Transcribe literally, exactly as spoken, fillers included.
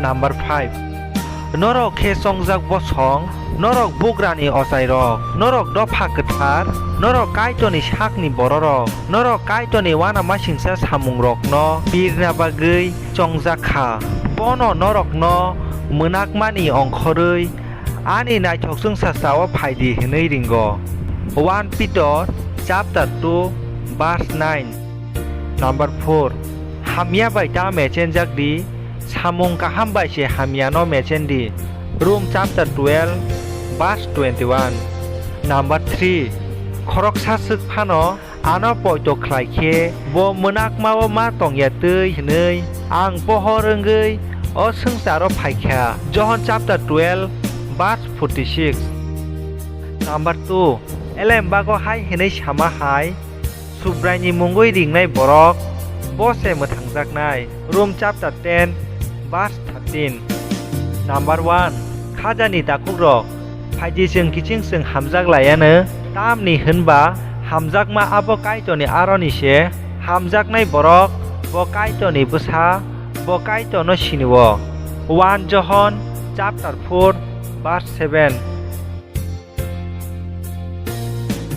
Number five. Norok khe chongjak bosong, norok bugrani ochairok, norok dopha kwthar, norok Kaitorni sakni bororok, norok Kaitorni uanamasingcha samungrokno birna bagwi chongjak kha. Bono norokno mwnakmani ongkhorwi ani naithok chwngsachao phai di hwnwi ringo. One Peter chapter two verse nine. Number four. Hamya bai ta mechenjak di, samung kaham bai se hamyano mechen di. Rom chapter twelve verse twenty-one. Number three. Khoroksa swk phano ano poito khlai khe bo mwnakmao ma tongya twi hwnwi ang pohor wngwi o swngcharo phai kha. Johon chapter twelve verse forty-six. Number two. Elembago hai hwnwi sama hai, Subraini mungwi ringnai borok bo se mwthangjaknai. Rom chapter ten verse thirteen. Number one. Khajani takukrok, phaidi chwng kiching chwng hamjak laiano, tamni hwnba hamjakma abo Kaitorni aroni se. Hamjaknai borok bo Kaitorni bwsa, bo Kaitorno sinio. One Johon chapter four verse seven.